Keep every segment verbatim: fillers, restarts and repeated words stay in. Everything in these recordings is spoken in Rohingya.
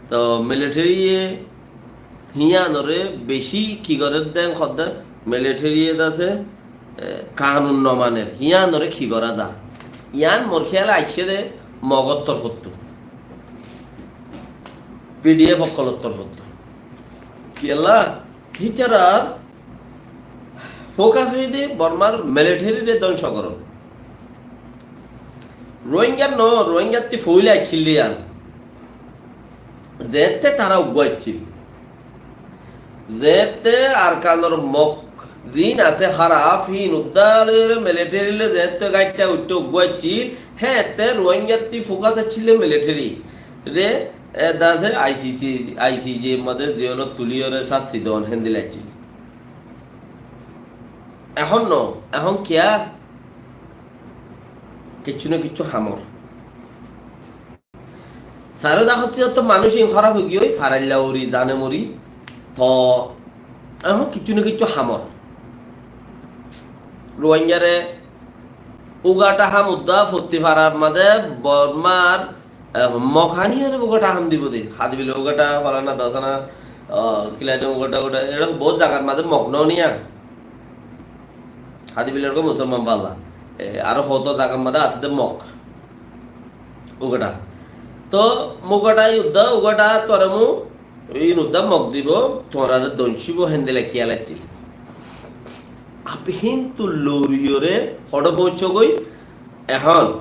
Toh military ye híyanore beci ki gorer de hoódde, military ye de asé, e, kanun no maner, híyanore ki gora za? Yián mor kéyale aiccé de Mogor torfóttu, P D F ókkolor torfóttu. Kiyólla? Hítarar focus óiye de Bormar military re dóngco gorón. Rohingyar no, Rohingyattú foóila accíl de yián. Zeéñtte tará uggúa accíl. Zeéñtte Arkanor Mog ziín asé háraf, híin uddá loiyóre military loi zeéñtte gáitta uittó uggúa accíl, héeñtte Rohingyattú focus accíl de military re, e, de asé I C C, I C J mazé ziyólot tulíyore sássi don héndilla accíl. Ehón no, ehón kiyá? Kiccú no kiccú hamor. Sairó dahottí to manúic in hóraf ói giyói, farailla uri, zane mori. Toh ehón kiccú no kiccú hamor. Rohingyare uggúa ham uddá fottí farar mazé Bormar, e, Mog háni ore uggúa ham dibo de. Hadibil uggúa, falana dosana, e, Kilaidong uggúa, uggúa, eçé bout zagar mazé Mog no niya. Hadibil uggúa Musolman balla. E, aró hoto zagar mazé asé de Mog. Uggúa. Toh Mog uggúa uddá, uggúa toremu Iín uddá Mog dibo, tuáñrare dóñcibo, héndilla kiyál accíl. Ab híntu loriyóre hoçé foóñiccó goi, ehón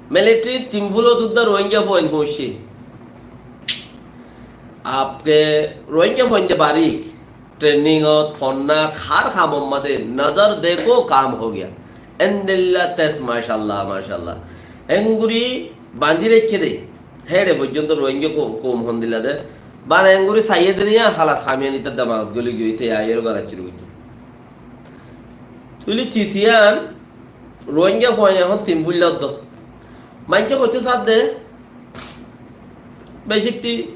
military Thimphu lot uddá Rohingya fuain foóñicce. Abke Rohingya fuain de barik, training ot, fonnát, hár hamor mazé, nazar dekho, kam ho gaya. Endilla tes, mashallah, mashallah. Engori bañdí raikké de. Héçe foijjonto Rohingya ko-, koum hondilla de. Bana engori saiyé de niya, halas, hami ani tar demagot goli giyói, te aiyóre gorar cúru goijjé. Tuile cisiyan Rohingya fuain ehón Thimphulla uddá. Maincé hoitó sádde, becikti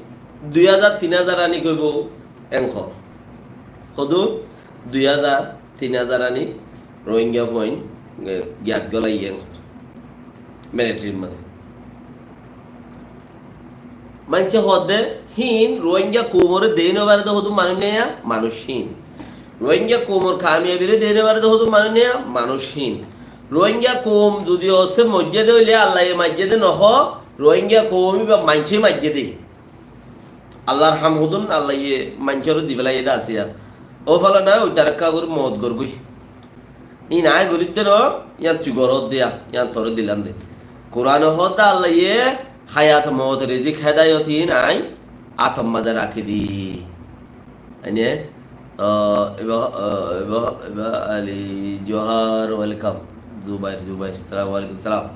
dui házar, tin házar anik óibo, eng hoó. Hodún dui házar, tin házar anik Rohingya fuain, e, giyat golaiyé eng hoó. Military mazé. Maincé hoódde híin Rohingya koumoré dei no fare de hodún manúic naiya, manúic híin. Rohingya koumor kamiyabiré dei no fare de hodún manúic naiya, manúic híin. Rohingya koum zudi ossé moijjé de óile Allaye maijjé de no hoó, Rohingya koum íba maincé maijjé de. Allar ham hodún Allaye maincóre di felaiyé de asé. Ó fala na, oi tarakka gorí moot gorgói. Íin aññí gorídde no, yían tui goródde, yían toré dilam de. Kurane hoódde Allaye hayat, moot, rizik, hedayot íin aññí átor mazé rakí di. Aine, ah, eba, ah, eba, eba Ali Johar, welcome. Zubair, Zubair, salam alaikum, salam.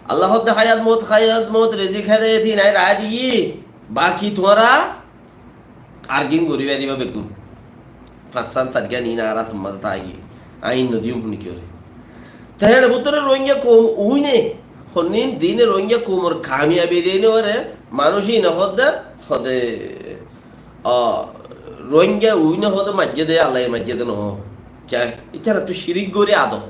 Allah hoódde hayat, moot, hayat, moot, rizik, hedayot íin aññí rakí di. Baki tuáñra argin gorí faribá beggún. Fañsán sairgán iín añár átor mazé táki. Aññí nodiyum fúni kiyóre. Te héçe bútore Rohingya koum uine, honnín dine Rohingya koumor kamiyabi dine ore, manúic ine hoódde, hoóde, a, Rohingya uine hoóde maijjé de, Allaye maijjé de nohó. Kiyá? Ítarattú cirik gorí adot.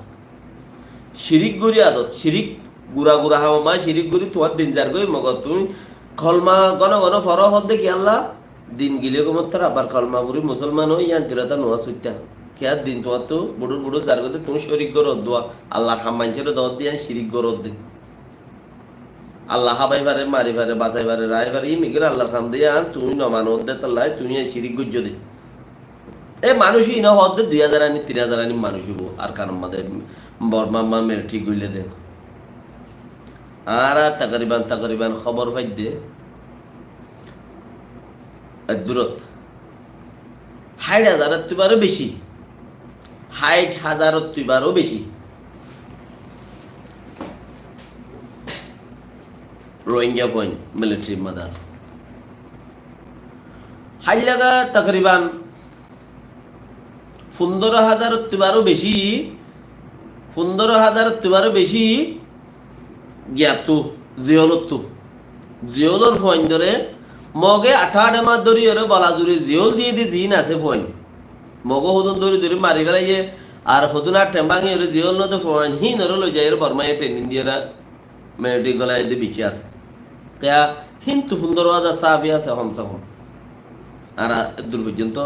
Cirik gorí adot, cirik gura gura ham, ammá cirik gorí tuáñr din zargói, mogor tuñí kolma gono gono foró hoódde kiyólla? Din gile gomottor abar kolma fori musolman ói, yían tirata nuwa suitta. Kiyá din tuáñttu buçur buçur zargói de tuñí cirik goródde, Allar ham maincóre doódde, yían cirik goródde. Allah hábai fare, mari fare, basai fare, raái fare, íin beggún Allar ham de, yían tuñí no manódde, tollá tuñí yían cirik goijjó de. E manúic ine hoódde dui házar ani, tin házar ani manúic óibo Arkanor mazé, Bormar mazé military goille de. Añára takriban, takriban hóbor faidde, eddurot háit házarottu baró beci, háit házarottu baró beci Rohingya fuain militaryr mazé asé. Háillaga takriban fundoro házarottu baró beci, fundoro házarottu baró beci giyattu, ziyolottu. Ziyolor fuaindore Moge aṭá aṭá mas dóriyore bola zuri ziyol diyé de ziín asé fuain. Moge hodún dóri dóri mari felaiyé, ar hodún ar theng báñgiyore ziyol node fuain híinore loizaiyore Bormaye training diyore military golai de bicí asé. Tiya híntu fundoro házar sáfi asé homse hom. Añára eddur foijjonto